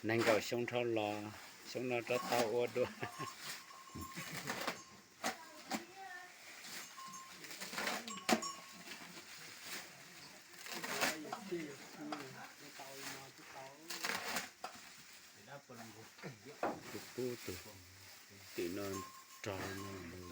Nees nkaum xyoo dhau los, xyoo no rov tau ua dua. Tus pub tus tim no rog li no.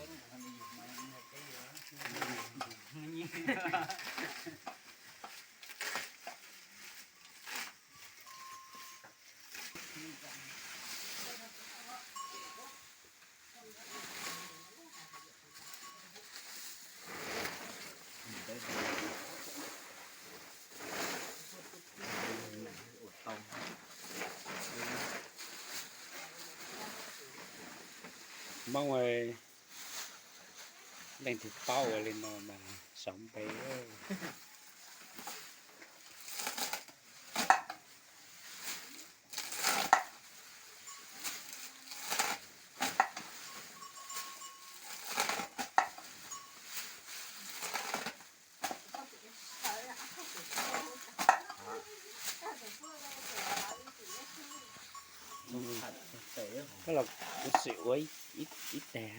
Hmoob, leej twg paub ua li no mas sau npe. Koj los kuv sim ua ib tag.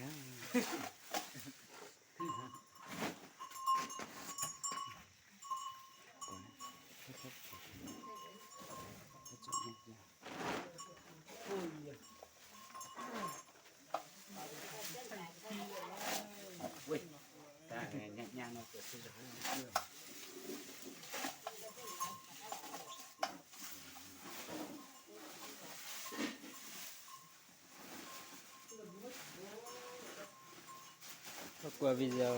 Koj kua video.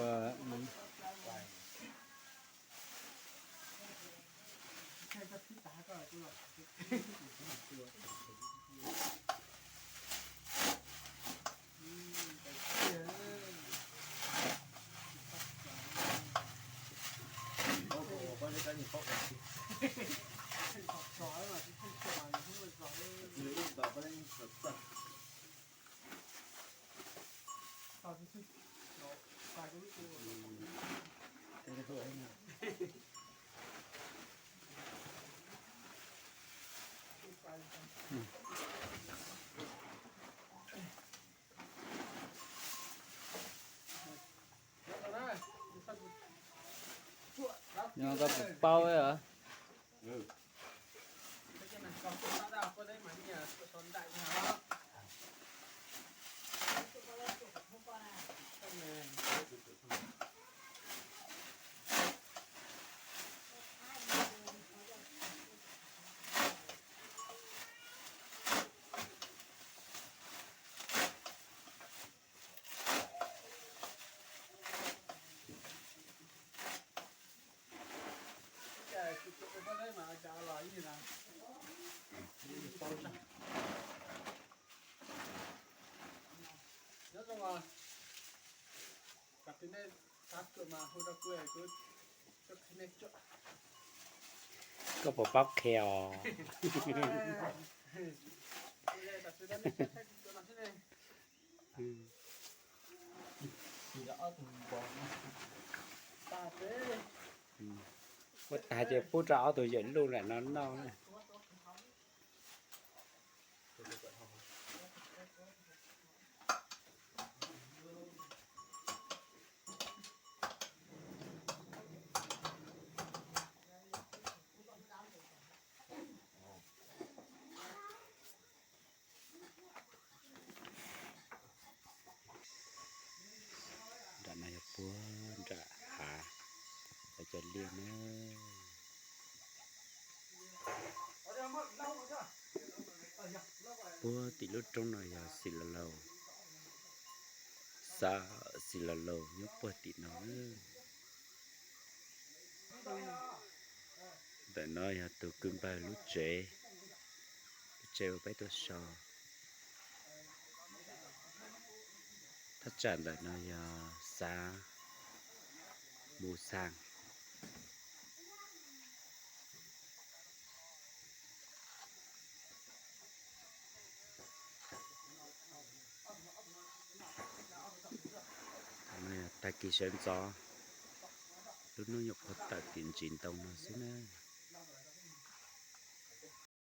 Nyob koj puas paub os. Koj puas paub qhia os? Ua tag ces pub rau ob tug yawm luj lam no noj na. Nram no yog puag nram hav, cov liaj na. Puag tim lub roob no yog Xis Los Laus, xav Xis Los Laus nyob puag tim no. Ntawm no yog tus kwv npawg lub tsev, lub tsev uas peb tuaj so. Thaj tsam ntawm no yog xav Mus Xaas. Tag kis sawv ntxov. Lub hnub nyuam qhuav tawm tim ntsis ntoo no xwb na.